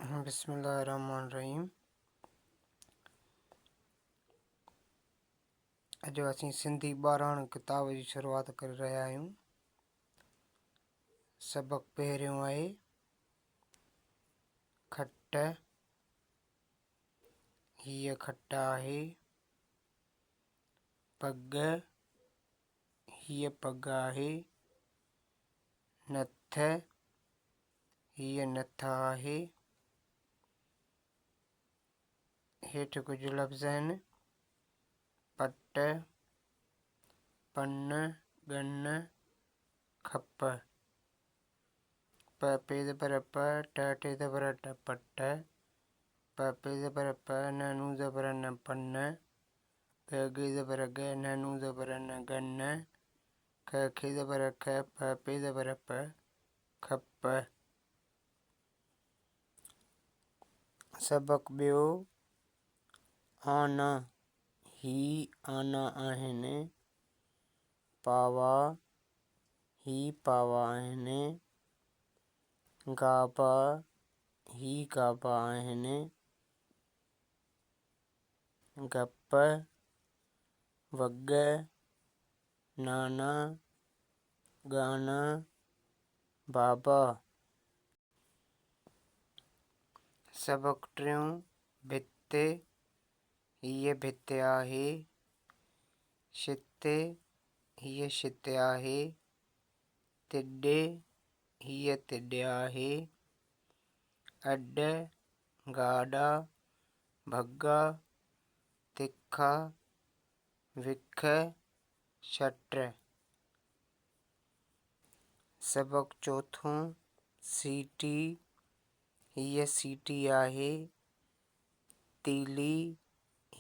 بسم الله الرحمن الرحيم. اڄ اسين سنڌي ٻاراڻو ڪتاب جي شروعات ڪري رهيا آهيون. سبق پهريون آهي کٽ. هيء کٽ آهي. پڳ. هيء پڳ آهي. نٿ. هيء نٿ آهي. هيٺ ڪجهه لفظ آهن، پٽ، پن، ڳن، کپ. پ پي زبر پ، ٽ ٽي زبر ٽ، پٽ. پ پي زبر پ، ن نون زبر ن، پن. گ گي زبر گ، ن نون زبر ن، گن. ک کي زبر ک، پ پي زبر پ، کپ. سبق ٻيو، آنا، هي آنا آهن. پاوا، هي پاوا آهن. گابا، هي گابا آهن. گپ، وڳ، نانا، ڳانا، بابا. سبق ٽيون، ڀت، هيء ڀت آهي. ڇت، هيء ڇت آهي. تڏ، هيء تڏ آهي. اڏ، گاڏا، ڀڳا، تکا، وک، ڇٽ. سبق چوٿون، سيٽي، هيء سيٽي آهي. تيلي،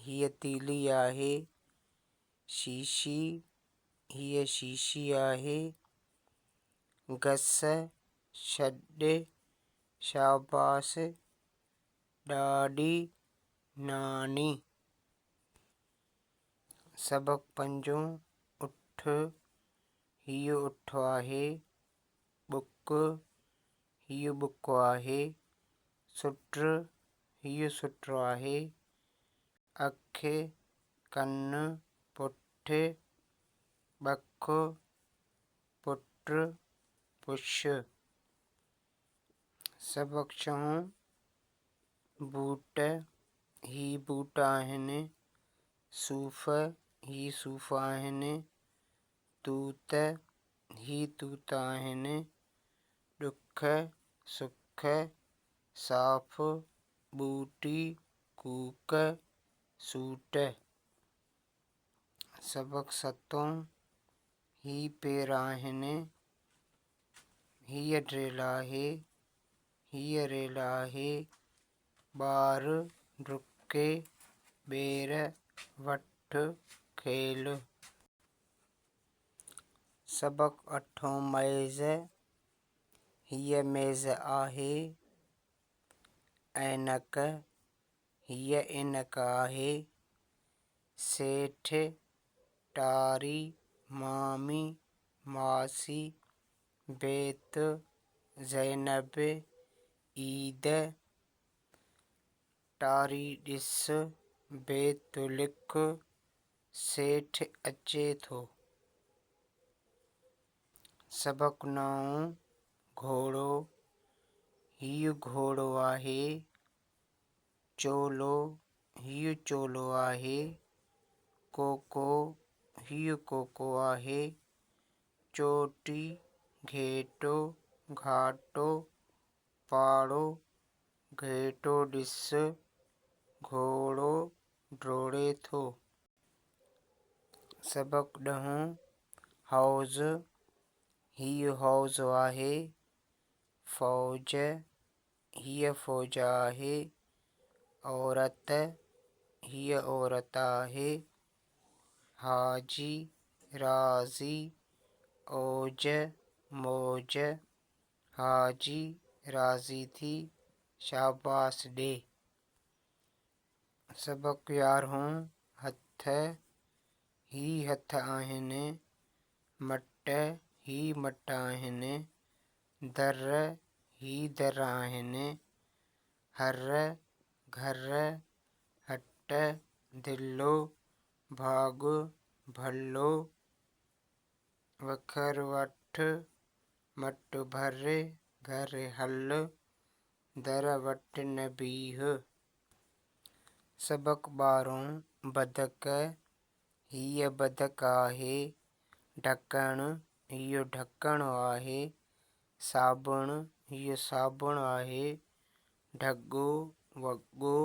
هيء تيلي آهي. شيشي، هيء شيشي آهي. گس، ڇڏ، شاباس، ڏاڏي، ناني. سبق پنجون، اٺ، هيء اٺ آهي. ٻڪ، هيء ٻڪ آهي. سٽ، هيء سٽ آهي. اک، ڪن، پٺ، ٻک، پٽ، پڇ. سبق ڇهون، بوٽ، هي بوٽ آهن. صوف، هي صوف آهن. توت، هي توت آهن. ڏک، سک، صاف، ٻوٽي، ڪوڪ، سوٽ. سبق ستون، هي پير آهن. هيء ڊريل آهي. هيء ريل آهي. ٻار، ڊڪي، ٻير، وٺ، کيل. سبق اٺون، ميز، هيء ميز آهي. عينڪ، هيء عينڪ آهي. سيٺ، ٽاري، مامي، ماسي، بيت، زينب، عيد، ٽاري ڏس، بيت لک، سيٺ اچي ٿو. سبق نائون، گهوڙو، هيء گهوڙو آهي. چولو، هيء چولو آهي. ڪوڪو، هيء ڪوڪو آهي. چوٽي، گهيٽو، گهاٽو، پاڙو، گهيٽو ڏس، گهوڙو ڊوڙي ٿو. سبق ڏهون، حوض، هيء حوض آهي. فوج، هيء فوج آهي. عورت، هيء عورت آهي. حاجي، راضي، اوج، موج، حاجي راضي ٿي، شاباس ڏي. سبق يارهون، هٿ، هي هٿ آهن. مٽ، هي مٽ آهن. در، هي در آهن. هر، گهر، هٽ، دلو، ڀاڳ، ڀلو، وکر وٺ، مٽ ڀر، گهر هل، در وٽ نه بيهه. سبق ٻارهون، بدڪ، هيء بدڪ آهي. ڍڪڻ، اهو ڍڪڻ آهي. صابڻ، هيء صابڻ آهي. ڍڳو، وڳو،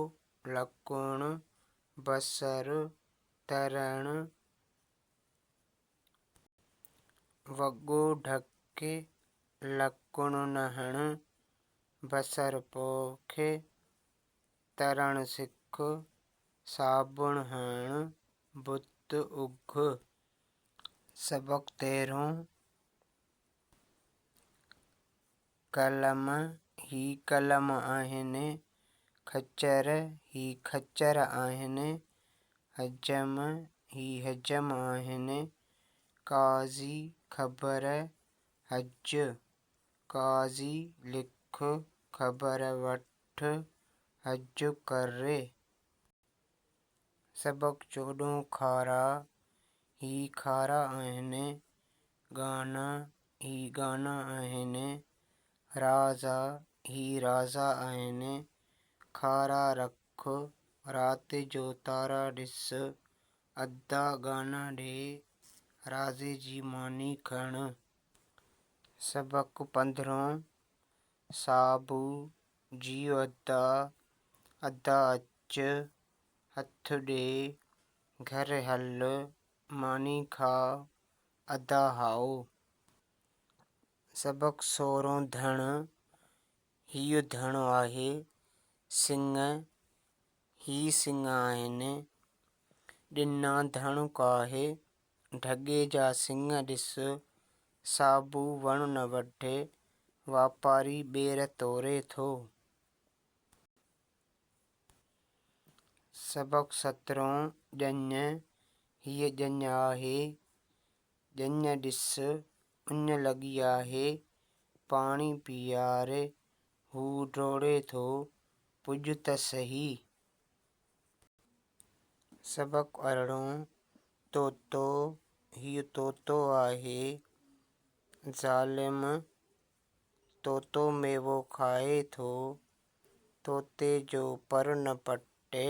لڪڻ، بصر، ترڻ. وڳو ڍڪ، لڪڻ نه هڻ، بصر پوک، ترڻ سک، صابڻ هڻ، بت اگهه. سبق تيرهون، قلم، هي قلم آهن. خچر، هي خچر آهن. حجم، هي حجم آهن. قاضي، خبر، حج. قاضي، لک، خبر وٺ، حج ڪر. سبق چوڏهون، کارا، هي کارا آهن. ڳانا، هي ڳانا آهن. رازا، هي رازا آهن. کارا رک، رات جو تارا ڏس، ادا ڳانا ڏي، رازي جي ماني کڻ. سبق پندرهون، صابو، جيء ادا، ادا اچ، هٿ ڏي، گهر هل، ماني کاء، ادا هائو. سبق سورهون، ڌڻ، هيء ڌڻ آهي. سڱ، هي سڱ آهن. ڏنا ڌڻ ڪاهي، ڍڳي جا سڱ ڏس. صابو وڻ نه وڍ، واپاري ٻير توري ٿو. سبق سترهون، ڄڃ، هيء ڄڃ آهي. ڄڃ ڏس، اڃ لڳي آهي. پاڻي پيار، هو ڊوڙي ٿو، پڄ ته سهي. سبق ارڙهون، طوطو، هيء طوطو آهي. ظالم، طوطو ميوو کائي ٿو. طوطي جو پر نه پٽي،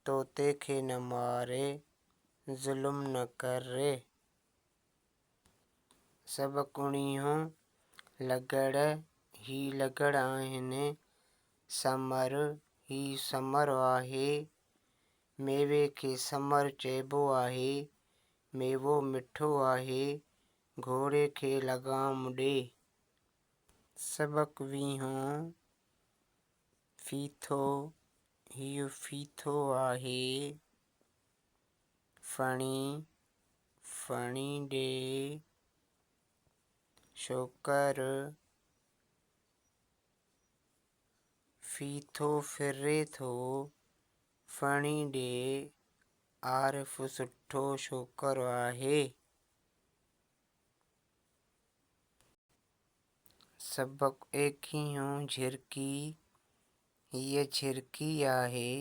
طوطي کي نه ماري، ظلم نه ڪر. سبق اڻيهون، لغڙ، هي لغڙ آهن. ثمر، هي ثمر آهي. ميوي کي ثمر چئبو آهي. ميوو مٺو آهي. گهوڙي کي لغام ڏي. سبق ويهون، ڦيٿو، هيء ڦيٿو آهي. ڦڻي، ڦڻي ڏي. ڇوڪر، ڦيٿو ڦري ٿو. ڦڻي ڏي. عارف سٺو ڇوڪر آهي. سبق ايڪيهون، جهرڪي، هيء جهرڪي آهي.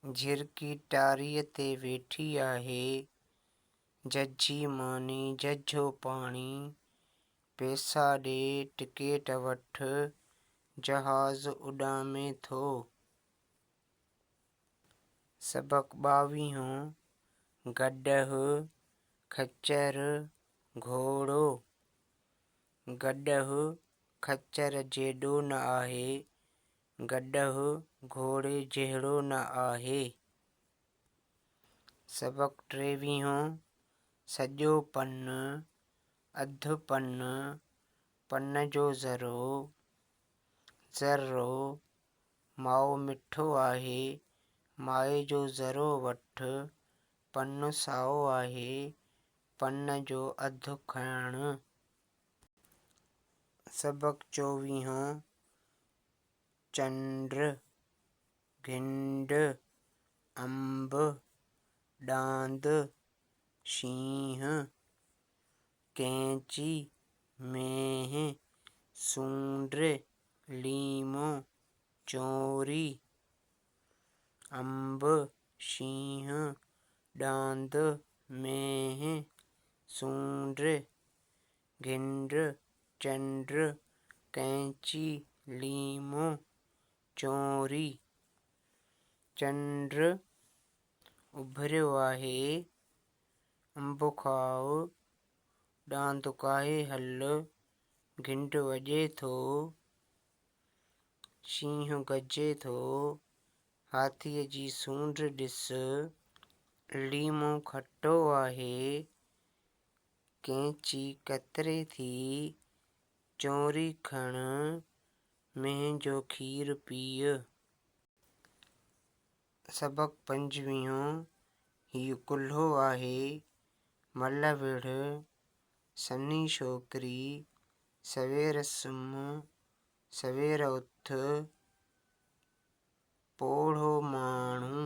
جهرڪي ٽاريء تي ويٺي آهي. جهجهي ماني، جهجهو پاڻي. پئسا ڏي، ٽڪيٽ وٺ. جهاز اڏامي ٿو. سبق ٻاويهون، گڏهه، خچر، گهوڙو. گڏهه خچر جيڏو نه آهي. گڏهه گهوڙي جهڙو نه آهي. سبق ٽيويهون، سڄو پن، اڌ پن، پن جو ذرو، ذرو، مائو مٺو آهي، مائي جو ذرو وٺ، پن سائو آهي، پن جو اڌ کڻ. سبق چوويهون، چنڊ، گهنڊ، انب، ڏاند، شينهن، قينچي، مينهن، سونڊ، ليمو، چونري، انب، شينهن، ڏاند، مينهن، سونڊ، گهنڊ، چنڊ، قينچي، ليمو، چونري. چنڊ اڀريو آهي، انب کاء، ڏاند ڪاهي هل، گهنڊ وڄي ٿو، شينهن گجي ٿو، هاٿيء جي سونڍ ڏس، ليمو کٽو آهي، قينچي ڪتري ٿي، چونري کڻ، مينهن جو کير پيء. سبق پنجويهون، هيء ڪلهو آهي، ملهه ويڙهه، سنهي ڇوڪري، سوير سمهه، سوير اٿ، پوڙهو ماڻهو.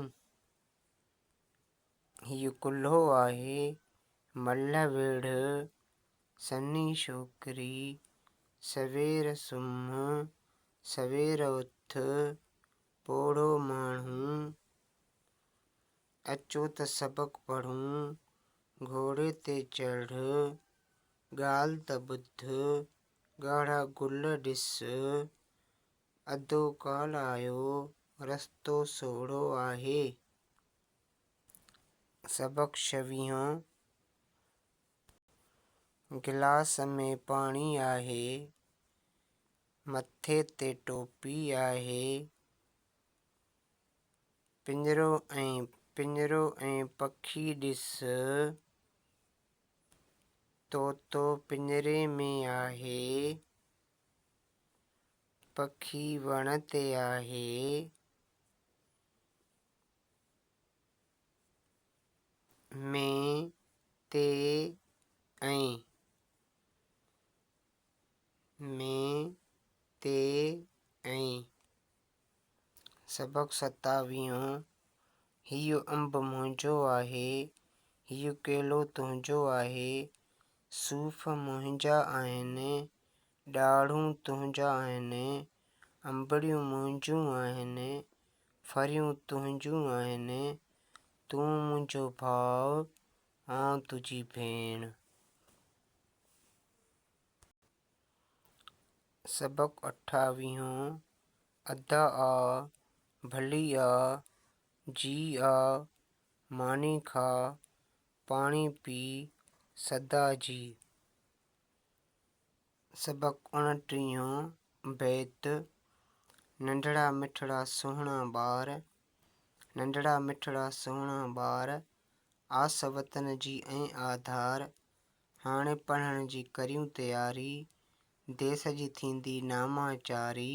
هيء ڪلهو آهي، ملهه ويڙهه، سنهي ڇوڪري، سوير سمهه، سوير اٿ، پوڙهو ماڻهو. اچو ته سبق پڙهون، گهوڙي تي چڙهه، ڳالهه ته ٻڌ، ڳاڙها گل ڏس، ادو ڪالهه آيو، رستو سوڙهو آهي. سبق ڇويهون، گلاس ۾ پاڻي آهي، مٿي تي ٽوپي آهي، پڃرو ۽ پڃرو ۽ پکي ڏس، طوطو پڃري ۾ آهي، پکي وڻ تي آهي. ۾، تي ۽. ۾، تي ۽. سبق ستاويهون، هيء انب منهنجو آهي، هيء ڪيلو تنهنجو آهي، صوف منهنجا آهن، ڏاڙهون تنهنجا آهن، انبڙيون منهنجون آهن، ڦريون تنهنجون آهن، تون منهنجو ڀاء، آئون تنهنجي ڀيڻ. سبق اٺاويهون، ادا آ، ڀلي آ، جي آ، ماني کاء، پاڻي پي، صدا جي. سبق اڻٽيهون، بيت، ننڍڙا مٺڙا سهڻا ٻار، ننڍڙا مٺڙا سهڻا ٻار، آس وطن جي ۽ آڌار، هاڻي پڙهڻ جي ڪريون تياري، ديس جي ٿيندي ناماچاري،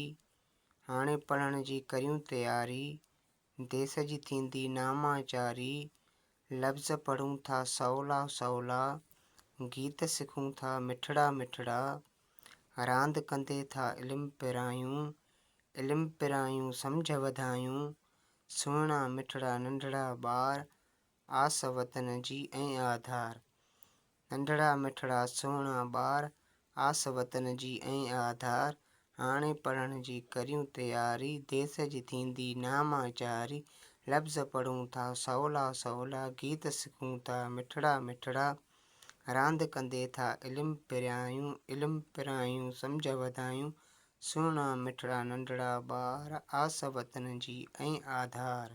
هاڻي پڙهڻ جي ڪريون تياري، ديس جي ٿيندي ناماچاري، لفظ پڙهون ٿا سولا سولا، گيت سکون ٿا مٺڙا مٺڙا، راند ڪندي ٿا علم پرايون، علم پرايون سمجهه وڌايون، سهڻا مٺڙا ننڍڙا ٻار، آس وطن جي ۽ آڌار. ننڍڙا مٺڙا سهڻا ٻار، آس وطن جي ۽ آڌار، هاڻي پڙهڻ جي ڪريون تياري، ديس جي ٿيندي ناماچاري، لفظ پڙهون ٿا سولا سولا، گيت سکون ٿا مٺڙا مٺڙا، راند ڪندي ٿا علم پرايون، علم پرايون سمجهه وڌايون، سهڻا مٺڙا ننڍڙا ٻار، آس وطن جي ۽ آڌار.